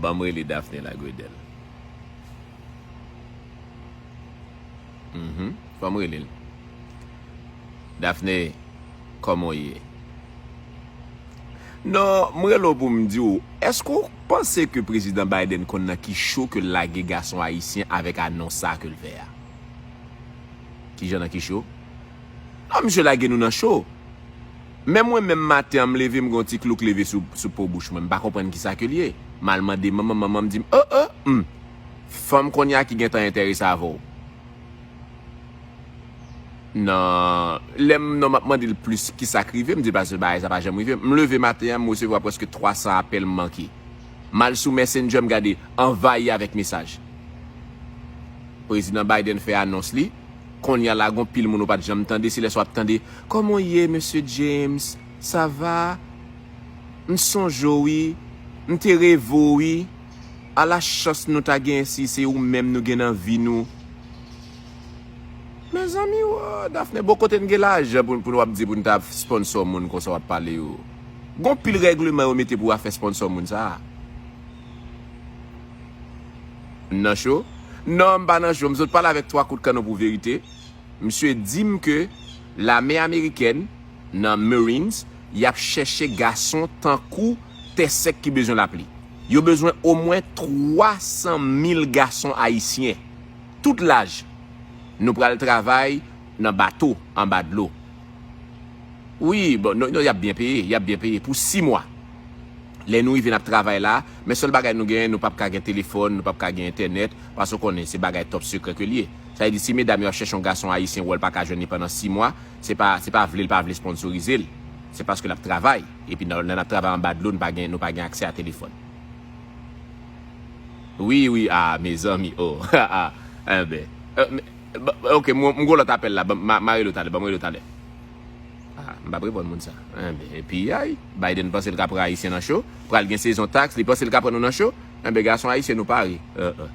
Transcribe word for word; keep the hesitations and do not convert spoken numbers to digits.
Ban m rele Daphné Lagredèl. Mhm. Fò m rele l. Daphné, kòman w ye? Non, m rele w pou m di w, èske w panse ke Prezidan Biden konn nan ki cho ke l lage gason ayisyen avèk anons sa ke l fè a? Kijan nan ki cho? Non, misye lage nou nan cho. Menm mwen menm maten an, m leve, m gen yon ti klou k leve sou, sou po bouch mwen. M pa konprann kisa ke l ye. M al mande manman, manman m di m, oh, oh, hmm. Fanm kounye a ki gentan enterese avè w. Nan, lè m, non, m ap mande l plis kisa k rive, m di l paske bagay sa pa janm rive. M leve maten an, m resevwa prèske twa san apèl m manke. M al sou Messenger, m gade, anvayi avèk mesaj. Prezidan Biden fè anons li. Kounye a la, gon pil moun ou pa t janm tande, se lè sa w ap tande, kòman w ye, mesye James? Sa va? M sonje w, wi. M te reve w, wi. Ala chans nou ta genyen si se ou menm nou gen nan vi nou. Mezanmi, wo, Daphné, bon, kote n gen lajan pou, pou nou ap di pou n ta sponsor moun konsa w ap pale yo? Gon pil règleman yo mete pou afè sponsor moun sa a. M nan cho? Non, m pa nan cho. M sot pale avèk twa kout kannon pou verite. Misye di m ke lame amerikèn nan Marines, y ap chèche gason tankou tè sèk ki bezwen lapli. Yo bezwen omwen twa san mil gason ayisyen, tout laj. Nou pral travay nan bato, anba dlo. Wi, bon, non, non, y ap byen peye, y ap byen peye pou sis mwa. Lè nou rive, n ap travay la, men sèl bagay nou genyen, nou p ap ka gen telefòn, nou p ap ka gen entènèt, paske w konnen se bagay top sekrè ke l ye. Sa vle di, si medam yo ap chèche yon gason ayisyen, wè l pa ka jwenn li pandan sis mwa, se pa, se pa vle l pa vle sponsorize l. Se paske l ap travay. Epi nan, lè n ap travay anba dlo, nou pa gen, nou pa gen aksè a telefòn. Wi, wi, ah, mezanmi, oh, ah, ah, enben. Euh, men, ba, ok, m, m gon lòt apèl la, ban, ma, ma rele w talè, ban m rele w talè. Ah, m p ap reponn moun sa. Enben, epi, ay, Biden panse l ka pran Ayisyen nan cho, pral gen sezon taks, li panse l ka pran nou nan cho, enben, gason ayisyen nou pare. Euh, euh.